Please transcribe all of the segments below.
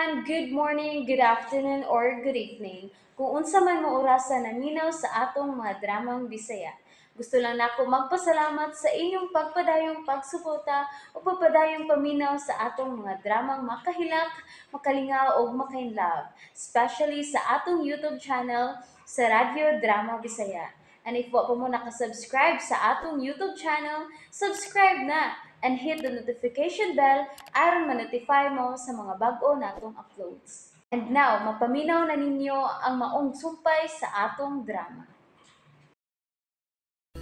Everyone! Good morning, good afternoon, or good evening. Kung unsa man mo orasa naminaw sa atong mga dramang Bisaya. Gusto lang nako magpasalamat sa inyong pagpadayong pagsuporta o pagpadayong paminaw sa atong mga dramang makahilak, makalingaw o makainlove, especially sa atong YouTube channel sa Radyo Drama Bisaya. And if wa pa mo nakasubscribe sa atong YouTube channel, subscribe na and hit the notification bell aron ma-notify mo sa mga bag-o natong uploads. And now, mapaminaw na ninyo ang maong sumpay sa atong drama.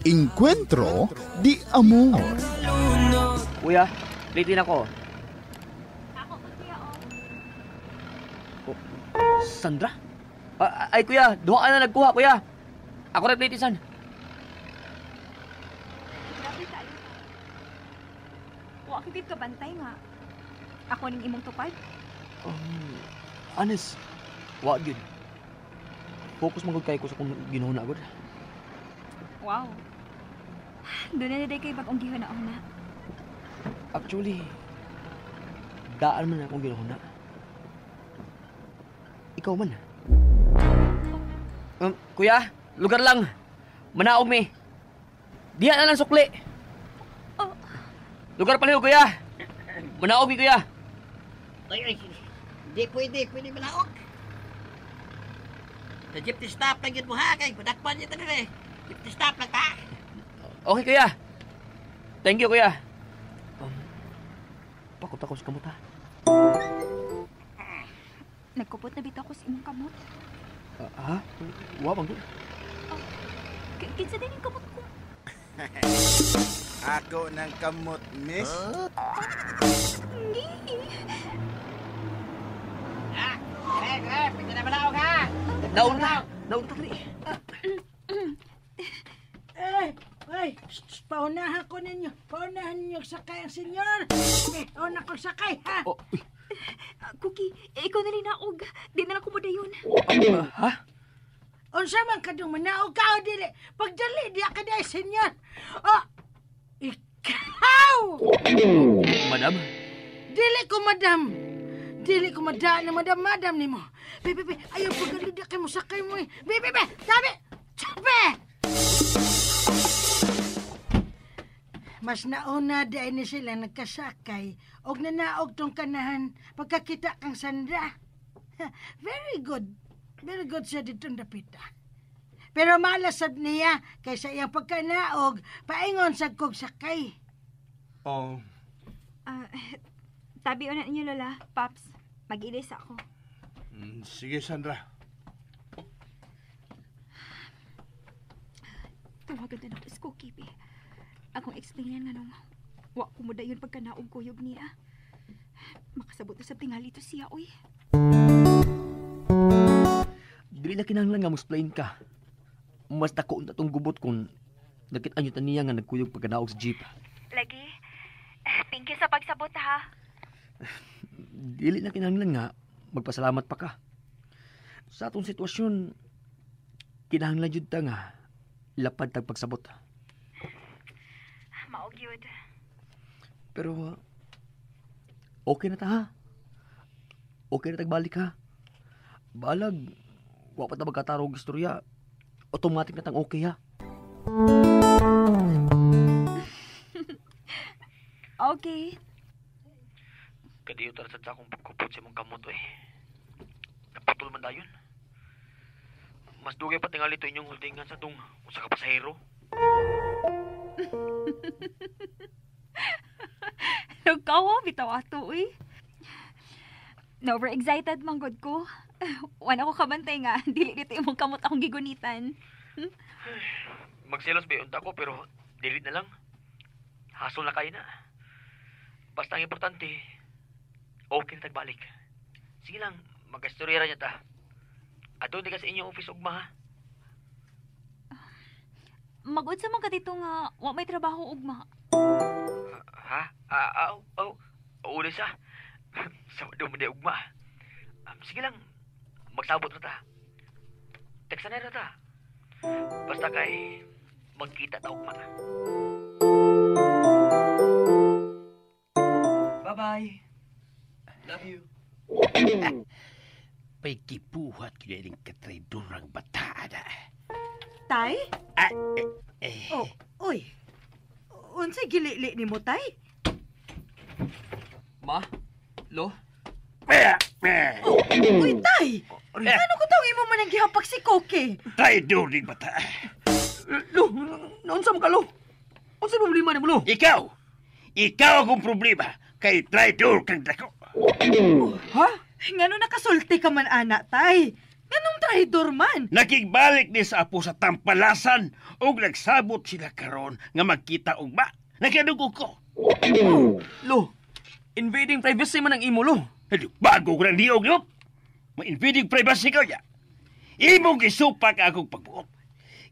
Encuentro di Amor. Kuya, litin ako. Ako pa kuya, oh. Oh, Sandra? Ay kuya, duha ka na nagkuha kuya. Ako rin plitisan. Grabe ka. Wa ka gid ka bantay nga. Ako ning imong tupad. Honest, wa gyud. Focus man gud kay ko sa kung ginuhuna gud. Wow. Doon na day kay bag-ong gihuna-una. Actually, daan man akong ginuhuna. Ikaw man. Kuya, lugar lang. Manaog mi. Diha na lang sukli. Oh. Lugar paliw, kuya. Manaog mi, kuya. Ay, ay, di pwede, pwede manaog. Sa jeepney stop lang yun mo ha, kay padakpan niya tanan eh. Jeepney stop lang ta. Okay, kuya. Thank you, kuya. Pakot ako sa kamot, ha? Nagkupot na bitaw ko sa imong kamot. Ha? Wa bang gud? Kinsa din yung kamot ko? Ako ng kamot, miss. Hindi. Ha? Eh, eh, pwede na manaog ha. Nauna ta. Nauna ta, dali. Eh, ay, shh, paunahan ko ninyo. Paunahan ninyo sakay ang senyor. Eh, una ko sakay, ha? Oh, uy. Cookie, ikaw na rin naog. Di na lang kumudayon. Ha? Unsa man kadung manaog ka o dili? Pagdali, diya ka dahil, senyor. Oh, ikaw! Madam? Dili ko, madam. Dili ko madaan na madam, madam nimo. Be, be, be, ayaw pagdali, diya kay mo sakay mo eh. Be, be, be, tabi! Tabi! Mas nauna dahil ni sila nagkasakay og nanaog tong kanahan pagkakita kang Sandra. Very good. Very good siya ditong dapita. Pero malasad niya kaysa iyang pagkanaog, paingon sa kog sakay. Oh, Tabi na ninyo, Lola. Paps, mag-ilis ako. Sige, Sandra. Tawagan na ako sa Cookie, be. Akong explainan nga nung wa ko mo dayon pagkanaog kuyog niya. Makasabot na sa tingali to siya, oy. Dili na kinahanglan nga mo-explain ka. Mas dako unta tong gubot kung nakit-an yun ta niya nga nagkuyog pagkanaog sa jeep. Lagi, thank you sa pagsabot, ha. Dili na kinahanglan nga magpasalamat pa ka. Sa atong sitwasyon, kinahanglan jud ta nga lapad tag pagsabot. Maog yun. Pero okay na ta, ha? Okay na tagbalik ha? Balag, wa pa ta magkatarong istorya. Automatic na tang okay ha? Okay. Kadiyo tara sa akong pagkupot sa imong kamot eh. Naputol man dayon. Mas dugay pa tingali to inyong holdingan sa tung usa ka pasahero. Nagkawa, bitaw ato, uy. Na-overexcited man gud ko. Wala ko kabantay nga, dili dito imong kamot akong gigunitan. Magselos ba unta ko pero dili na lang. Hasol na kayo na. Basta ang importante, okay na tagbalik. Sige lang, mag-istorya niya ta. Adto di ka sa inyong office ugma ha. Mag-unsa man ka dito nga wa may trabaho ugma. Ha? Oh, uli sa. Sa do man di ugma. Sige lang, magsabot na ta. Teksa na ta. Basta kay magkita ta ugma. Bye-bye. Love you. Paikipuhat kaya ning katraidorang bataan. Tay? Oh, uy. Unsay gilili nimo, Tay? Ma? Lo? Oh, uy, Tay! Ano ko tawag imo man ang gihapak si Koke? Traidor ning bata. Lo, naunsa man ka, Lo? Unsa problema nimo, Lo? Ikaw! Ikaw akong problema kay traidor kang dako. Oh, ha? Ngano nakasulti ka man, ana, Tay? Nganong traidor man? Nakigbalik ni sa apo sa tampalasan ug nagsabot sila karon nga magkita ugma. Nagkadugo ko. Oh, Lo, invading privacy man ang imo, Lo. Bago ko ng liog, lo. Ma-invading privacy ka niya. Imong gisupak akong pagbuot.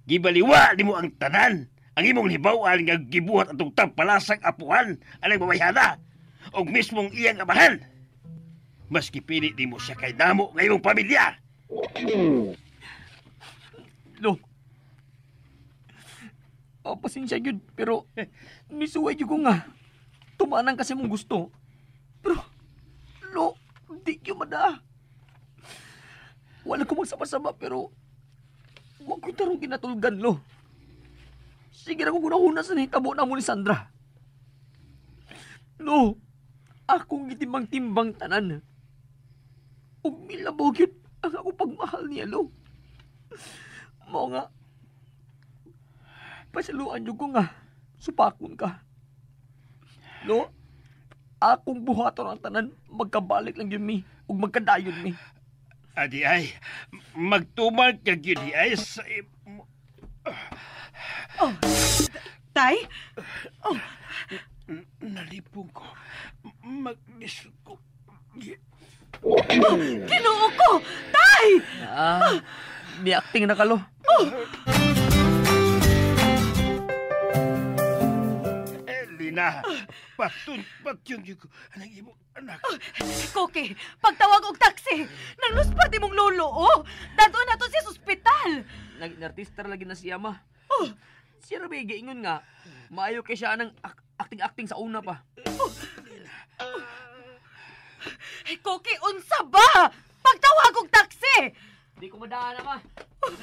Gibaliwa nimo ang tanan. Ang imong hibaw-an nga gibuhat atong tampalasang apuhan anang babayhana og mismong iyang amahan. Mas gipili nimo siya kay namo nga imong pamilya. Lo. Oh, pasensya gyud, pero misuway gyud ko nga. Tumanan kasi mong gusto. Pero lo, di gyud mada. Wala ko magsama-sama pero wa ko'y tarong ginatulgan, lo. Sige na ko gunahuna sa nahitabo na mo ni Sandra. Lo, akong gitimbang-timbang tanan. Ug milabaw gyud ang akong pagmahal niya, lo. Mao nga, pasaluan niyo ko nga, supakon ka. Lo, akong buhaton ang tanan, magkabalik lang yun mi, ug magkadayon mi. Adi ay, magtuman ka gyud ay sa imo. Oh, Tay? Oh. Nalipong ko. Maglisod ko. Oh, Ginoo ko! Tay! Ah, ni-acting na ka, lo. Oh. Lina, patun yun ko ang imong anak. Oh, Koke, pagtawag og taxi, nangluspad imong lolo, oh. Dadon na to siya sa ospital. Nag-artista lagi na siya, ma. Oh. Siya rabi, giingon nga, maayo kay siya ng acting-acting sa una pa. Oh. Eh, Koke, unsa ba? Pagtawag og taxi! Di ko madaan, ma. Oh.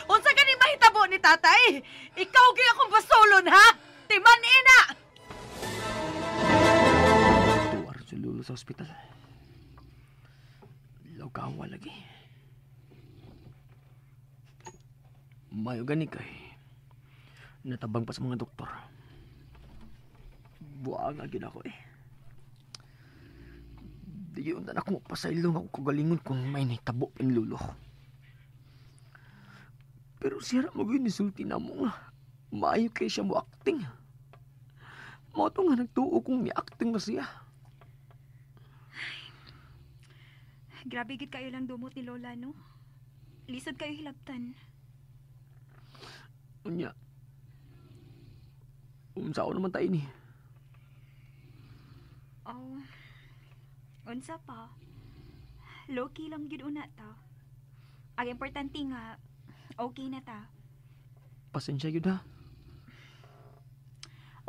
Unsa gani mahitabo ni tatay? Ikaw gyud akong basolon, ha? Timan ina! Tuwar si lolo sa ospital. Lawkawa lagi. Mayo gani kay natabang pa sa mga doktor. Buang nga gid ako eh. Di yun na ako mapasaylong ako kagalingon kung may nahitabo pang lolo. Pero siya mo yun nisulti na mo nga. Maayo kay siya mo acting. Mao to nga nagtuo kong ni-acting na siya. Ay, grabe gid kayo lang dumot ni Lola, no? Lisod kayo hilabtan. Unya. Unsa naman tayo ni? Oh. Unsa pa? Low-key lang gid una ta. Ang importante nga, okay na ta. Pasensya yun ha.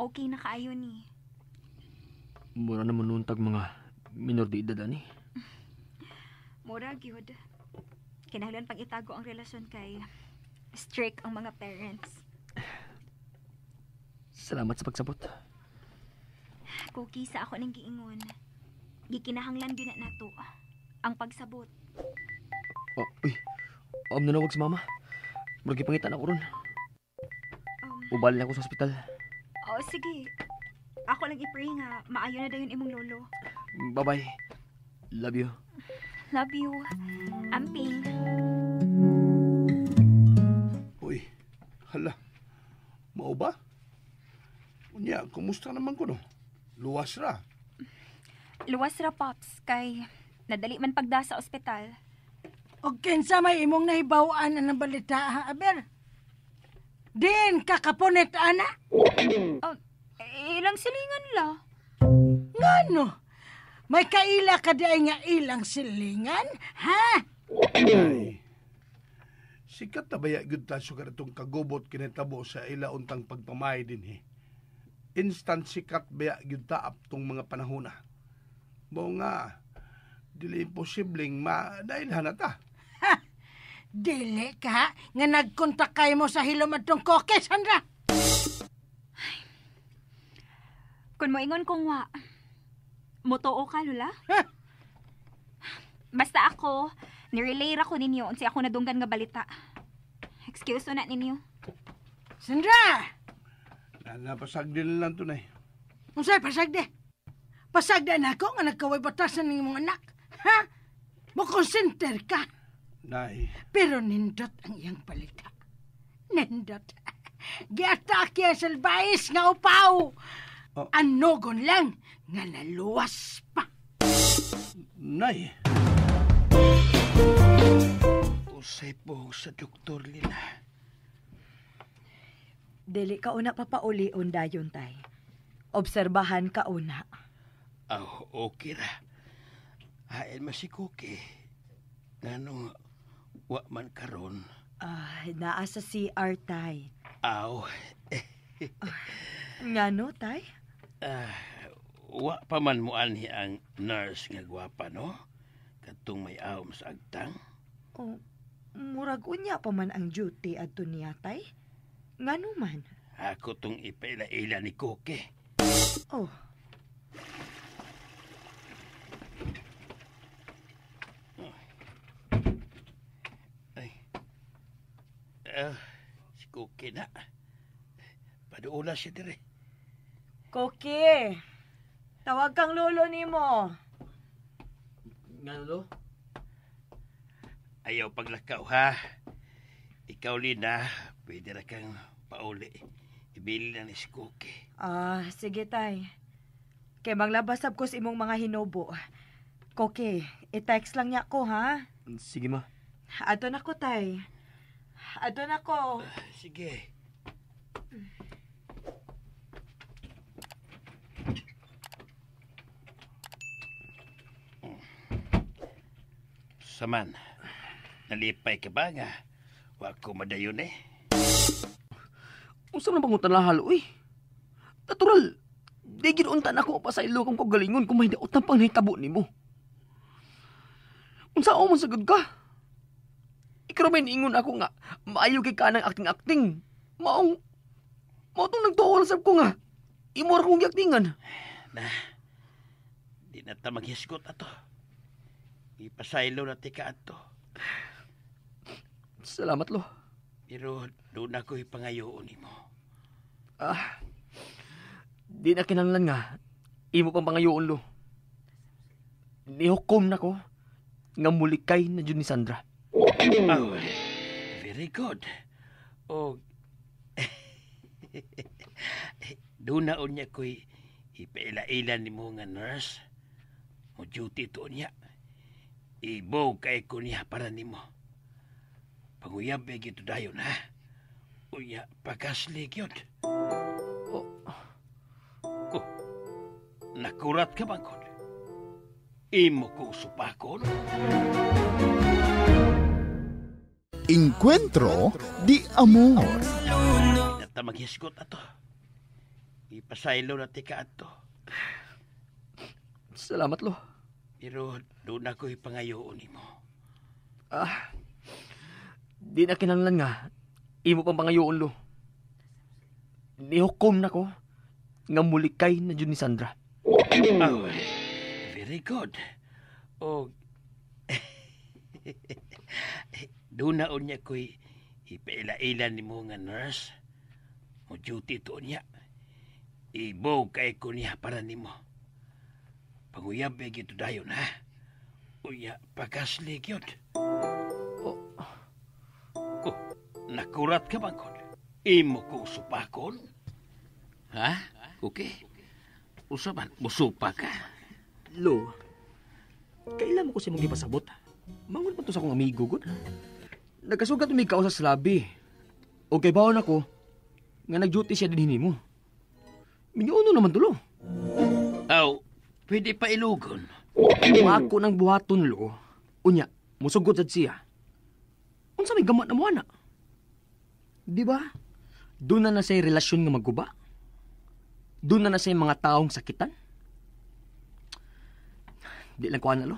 Okay na kaayo ni. Mura naman nuntag mga minor de edad ani. Mura gyud. Kinahanglan pang itago ang relasyon kay strict ang mga parents. Salamat sa pagsabot. Cookie, sa ako nang giingon. Gikinahanglan gyud na nato ang pagsabot. Oh, uy. Nanawag si mama. Murag gipangitan ako ron. Ubal na ako sa ospital. Oh, sige. Ako lang i-pray nga maayo na dayon imong lolo. Bye-bye. Love you. Love you. Amping. Uy, hala. Mao ba? Unya, kumusta naman ko no? Luwas ra. Luwas ra, Pops, kay nadali man pagda sa ospital. Og kinsa may imong nahibaw-an ang balita, ha, Aber? Din kakapunit, ana? Oh, ilang silingan la. Ngano? May kaila ka di ay nga ilang silingan, ha? Ay, sikat na baya gyud ta sugar itong kagubot kinitabo sa ila untang pagpamay din he. Instant sikat baya gyud ta aptong mga panahona. Mao nga, Dili imposibleng madailhan na ta. Ha! Dili ka nga nagkontak kay mo sa hilom atong Koke, Sandra. Ay. Kung moingon kong wa, motoo ka, Lula? Ha? Basta ako, nirelay ra ko ninyo unsi ako nadunggan nga balita. Excuse na ninyo. Sandra! Napasagdi na lang to, Nay. Unsay pasagdi? Pasagdi na ako nga nagkaway batasan ng imong anak. Ha? Mo-consenter ka. Nay. Pero nindot ang iyang balita. Nindot. Giatake ang salbais nga upaw. Oh. Anogon lang nga naluwas pa. Nay. Usay po sa Doktor Lina. Dili ka una papaulion dayon, tay. Obserbahan ka una. Oh, okay ra. Hain ma si Cookie. Nanong wa man karon. Naa sa CR, tay. Aw. Ngano, tay? Wa pa man mo anhi ang nurse nga gwapa, no? Katong may awom sa agtang. Oh, murag unya pa man ang duty adto niya, tay. Ngano man? Ako tong ipaila-ila ni Cookie. Oh. Ay. Si Cookie na. Paduula siya dire. Cookie, tawag kang lolo nimo. Nga lolo? Ayaw paglakaw, ha? Ikaw, Lina, pwede na kang pauli. Ibili na ni si Cookie. Sige, tay. Kay maglabas sab ko sa imong mga hinubo. Cookie, i-text lang niya ko, ha? Sige, ma. Adto na ko, tay. Adto na ko. Sige. Saman, nalipay ka ba nga? Wa ko madayon eh. Unsa man pangutan lahal, uy? Natural, di gid unta na ako pasaylo kung kagalingon kung may daotan pang nahitabo nimo. Unsa man sagud ka? Ikaw may niingon ako nga, maayo kay ka ng acting-acting. Maong, mao tong nagtuo lang sab ko nga. Imo ra kong giaktingan. Na, di na ta maghisgot ato. Ipasaylo na ti ka ato. Salamat, lo. Pero doon ako ipangayoon nimo. Di na kinahanglan nga. Imo pang pangayoon, lo. Nihukom na ko nga mulikay na jud ni Sandra. Oh, very good. Oh, doon na unya ko'y ipaila-ila nimo nga nurse. Mo duty to niya. Ibow kay ko niya para nimo. Panguyab eh gito dayon, ha? Unya, pagkaslig yun. Oh. Oh, nakurat ka bangkod. Imo ko supakon. Encuentro di amor. Nata maghisgot ato. Ipasaylo na tika ato. Salamat, lo. Pero doon ako ipangayoon nimo. Di na kinahanglan nga. Imo pang pangayoon, lo. Nihukom na ko nga mulikay na jud ni Sandra. Oh, very good. Oh, doon na unya ko'y ipaila-ila nimo nga nurse. Mo duty to niya. Ibow kay ko niya para nimo. Panguyab eh gito dayon, ha? Unya, pagkaslig yun. Oh. Oh, nakurat ka bangkod. Imo ko supakon? Ha? Okay. Usaban, musupa ka. Lo, kailan mo ko siya mong ipasabot? Mangon pa to sa akong amigo, good. Nagkasugat umikaw sa slabi. O kay bawon ako, nga nag-duty siya din hinimo. Minyuno naman tulo. Aw, pwede pa ilugon. Wako ng buhaton, lo. Unya, musugod sad siya. Unsa may gamat na mo, ana? Di ba? Doon na na siya'y relasyon nga maguba. Doon na na siya'y mga taong sakitan. Di lang ko ana, lo.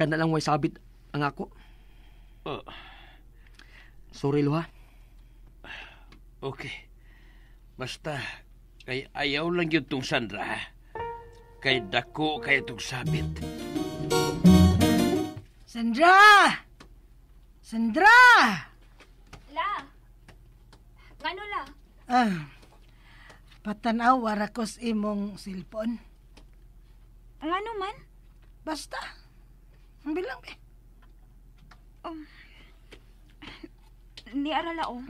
Kana lang way sabit ang ako. Sorry, Lo, ha? Okay. Basta, kay ayaw lang yun tong Sandra, ha? Kay dako kay itong sabit. Sandra! Sandra! La! Ngano la? Ah, patanaw ra ko sa imong cellphone. Ngano man? Basta. Ang bilang eh. Ni arala oh.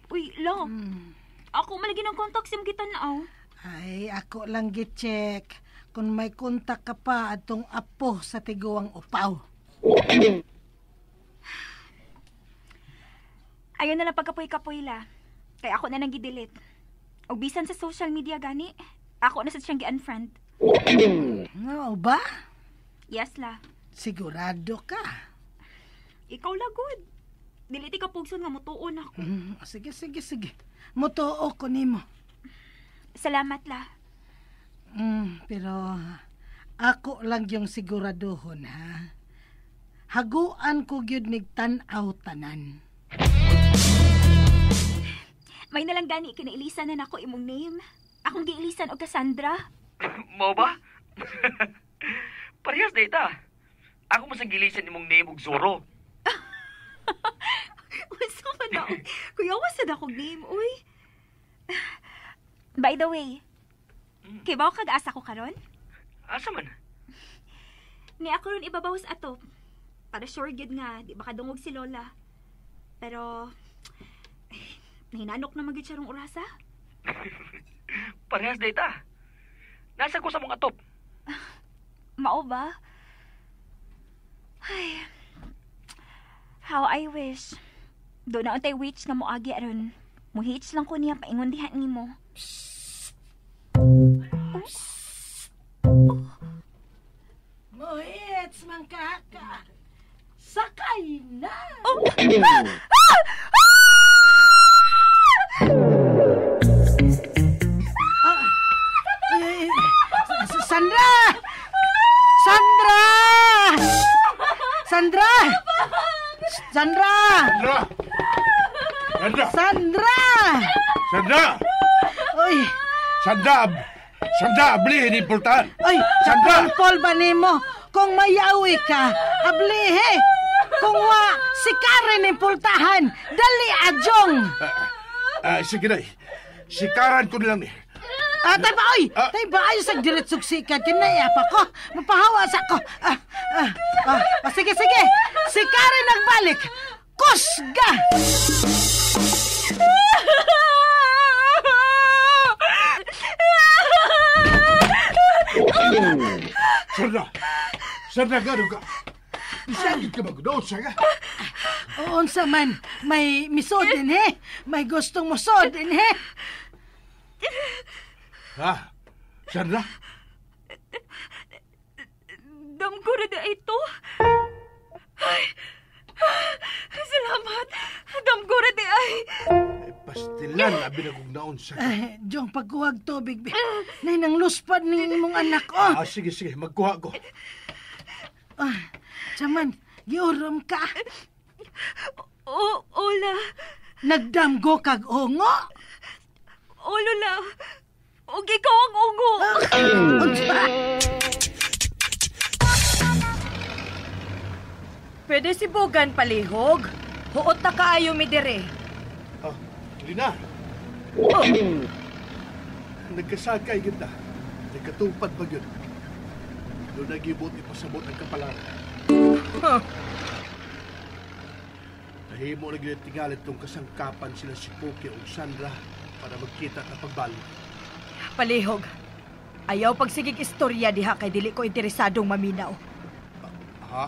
Uy, la. Ako malagi ng contact sim kita na oh. Ay, ako lang gi-check kung may kontak ka pa atong apo sa tiguang upaw. Ayaw na lang pagkapoy-kapoy la. Kaya ako na nang gi-delete. O bisan sa social media gani, ako na sa siyang gi-unfriend. No ba? Yes la. Sigurado ka. Ikaw la good. Dili ti ka pugson nga mutuon ako. Sige, sige, sige. Mutuo ko nimo. Salamat la. Pero ako lang yung siguraduhon, ha? Haguan ko gyud nig tan-aw tanan. May nalang gani kinailisan na nako imong name. Akong giilisan og Cassandra. Mao ba? Parehas na ita. Ako mo sang gilisan imong name og Zorro. Unsa man na? Kuya, wasa na akong name, uy. By the way, kay ba kag-asa ko karon? Asa man? Ni ako ron ibabaw sa atop. Para sure gyud nga, di ba kadungog si Lola. Pero, nahinanok na magyud siya rong orasa. Parehas na ita. Nasa ko sa mong atop. Mao ba? Ay, how I wish. Doon na untay witch nga moagi aron. Muhitch lang ko niya paingon diha nimo. Muhits man ka. Sakay na! Oh! Sandra! Sandra! Sandra! Sandra! Sandra! Sandra! Sandra! Sandra! Uy! Sandra! Sandra, ablihin impultahan! Ay, Sandra! Paul ba nimo? Kung mayawi ka, ablihe! Kung wa, si Karen impultahan! Dali, adjong! Sige na, sikaran ko nilang ni. Tay ba, oy! Tay ba, ayos ang diretsog sikat. Kinaya pa ko. Mapahawa sa ko. Sige, sige. Si Karen nagbalik. Kusga! Sandra! Sandra, gano'n ka? Isagit ka ba? Doon siya ka? Unsa man, may misod din, he? May gustong musod din, he? Ha? Sandra? Damgo na ito. Ay, salamat. Damgo na di ay. Pastilan, abi na kong naon sa ka. Ay, Jong, pagkuhag tubig. Nay, nang luspad ng imong anak, oh. Sige, sige. Magkuha ko. Saman, giurom ka. O, ola. Nagdamgo kag ungo? O, lola. Og ikaw ang ungo. Pwede si Bogan palihog. Huot na kaayo mi dire. Oh, Lina. Oh. Nagkasakay kita. Nagkatupad ba yun? Doon nagibot ipasabot ang kapalaran. Huh. Nahimo na gyud tingalit tong kasangkapan sila si Cookie o Sandra para magkita na pagbalik. Palihog. Ayaw pagsigig istorya diha kay dili ko interesadong maminaw. Ha?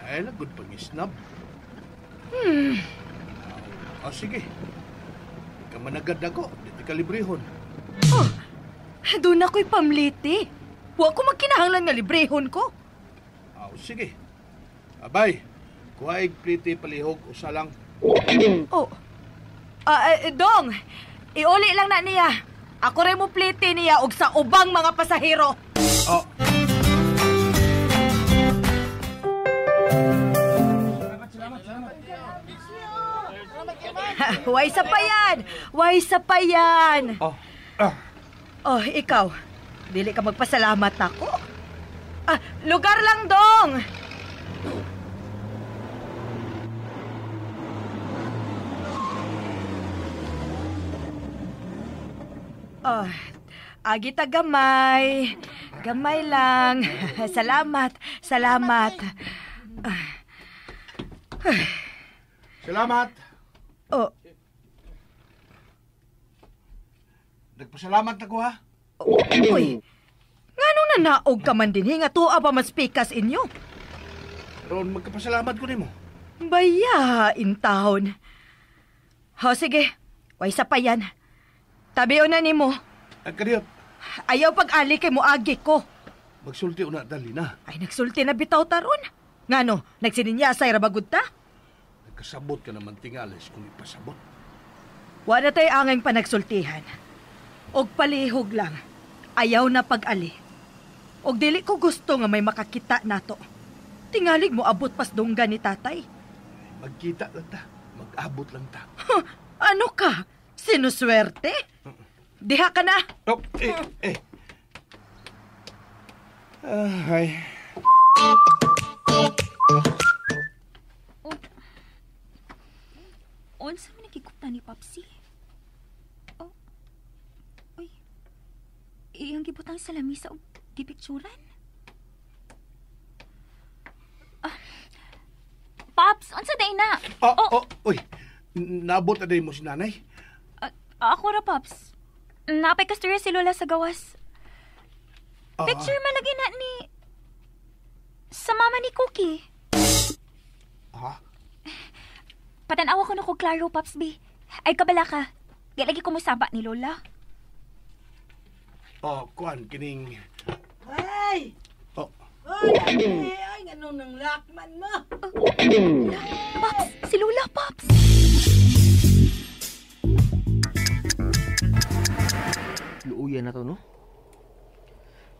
Ay, lagod pang-isnab. Sige. Kamanagad ako. Dito ka librehon. Oh, doon ako'y pamliti. Huwag ko magkinahanglan nga librehon ko. Sige. Abay, kuhaig pliti palihog o salang. Oh. Dong, iuli lang na niya. Ako rin mo plite niya og sa ubang mga pasahero. Oh. Way sa pa yan! Way sa pa yan! Oh. Ah. Oh, ikaw. Dili ka magpasalamat ako. Ah, lugar lang dong! Oh, agi ta gamay. Gamay lang. Salamat. Salamat. Salamat. Oh. Nagpasalamat ako ha. Uy. Nganong nanaog ka man din nga tuwa pa man spikas inyo? Ron, magkapasalamat ko nimo. Baya, intahon. Ho, sige. Way sa pa yan. Tabion na nimo. Ang kadiyot. Ayaw pag-ali kay moagi ko. Magsulti una dali na. Ay, nagsulti na bitaw taron. Ngano, nagsininyasay rabagud ta? Nagkasabot ka naman tingales kung ipasabot. Wala tayo angay panagsultihan. Og palihog lang. Ayaw na pag-ali. Og dili ko gusto nga may makakita nato. Tingalig mo abot pas dunggan ni tatay. Magkita lang ta. Mag-abot lang ta. Huh, ano ka? Sinuswerte? Diha ka na. Oh, eh. Ay. Oh. Unsa man nagkikupta ni Papsi? Oh. Uy. Iyang gibutang sa lamisa og gipicturan. Ah. Paps, unsa day na? Oh, oh, uy. Naabot na day mo si nanay? Ako ra, Paps. Napay kasturya si Lola sa gawas. Picture man lagi na ni sa mama ni Cookie. Ha? Patanawa ko na ko klaro, Paps B. Ay, kabala ka. Di lagi kumusaba ni Lola. Oh, kuan, kining... Ay! Oh. Ay, ay, ganun ng lakman mo. Paps! Si Lola, Paps! Luuyan na to, no?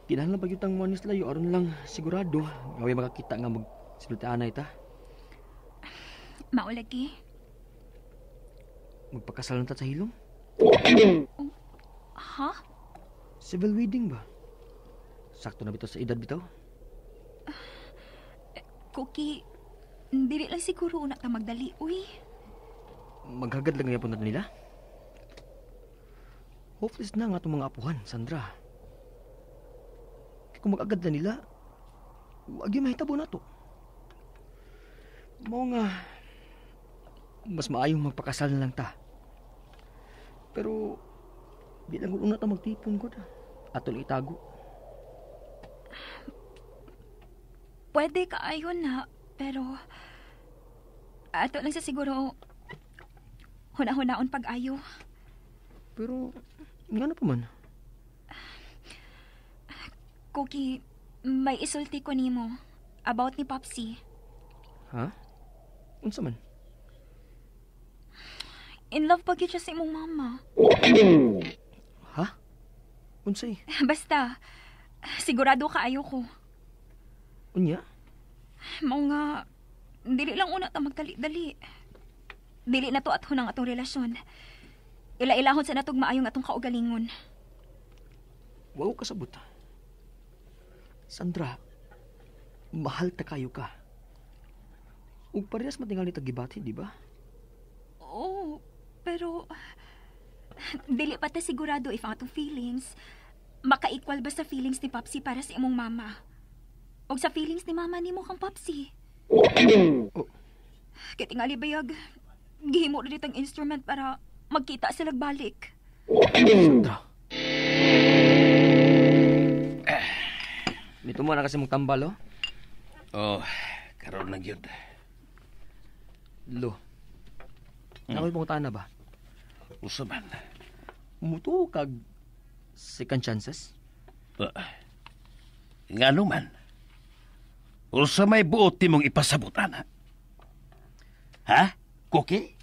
Kinahanglan pa gyud tang manis layo aron lang sigurado nga way makakita nga magsultianay ta. Maulagi. Magpakasal na ta sa hilom? Oh, ha? Civil wedding ba? Sakto na bitaw sa edad bitaw? Cookie, dili lang siguro una ta magdali, uy. Maghagad lang gyapon na nila. Hopeless na nga itong mga apuhan, Sandra. Kung mag-agad na nila, wag yung mahitabo na to. Mao nga, mas maayong magpakasal na lang ta. Pero, di lang una ta magtipon ko ta. Ato lang itago. Pwede ka ayon na, pero ato lang sa siguro huna-hunaon pag-ayo. Pero, ngano pa man? Cookie, may isulti ko nimo about ni Popsy. Ha? Unsa man? In love pa gyud siya sa imong mama. Ha? Unsay? Basta, sigurado ka ayo ko. Unya? Mao nga, dili lang una ta magdali-dali. Dili na to athon ang atong relasyon. Ila-ilahon sa natog maayong atong kaugalingon. Wa ko kasabot. Sandra, mahal ta kayo ka. Ug parehas matingali tag gibati, di ba? Oo, pero dili pa ta sigurado if ang atong feelings maka-equal ba sa feelings ni Popsy para sa imong mama. O sa feelings ni mama nimo kang Popsy. Oh. Kay tingali bayag, gihimo ra ditang instrument para magkita sila balik. Sandra. Nito mo na kasi mong tambal, oh? Oh, karon na gyud. Lo. Nakoy pangutana ba? Usa man. Mutuo kag second chances? Ngano man? Usa may buot nimong ipasabutan, ha? Ha? Cookie?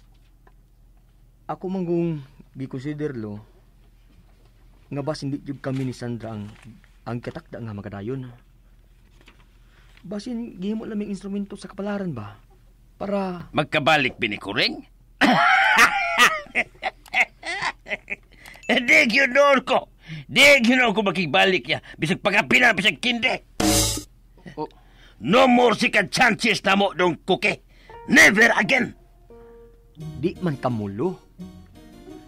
Ako man kung gikonsider, lo, Nga basin di gyud kami ni Sandra ang katakda nga magadayon. Basin gihimo laming instrumento sa kapalaran ba? Para magkabalik binikuring? Di gyud noon ko. Di gyud noon ko makigbalik ya. Bisag pagapina, bisag kinde. Oh. No more second chances na mo dong kuke. Never again. Di man kamulo.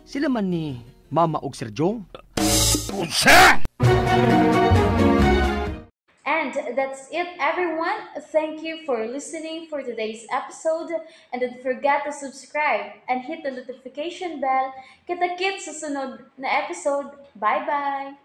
Sila man ni Mama og Sir Jong. Unsa? And that's it, everyone. Thank you for listening for today's episode. And don't forget to subscribe and hit the notification bell. Kita-kits sa sunod na episode. Bye-bye!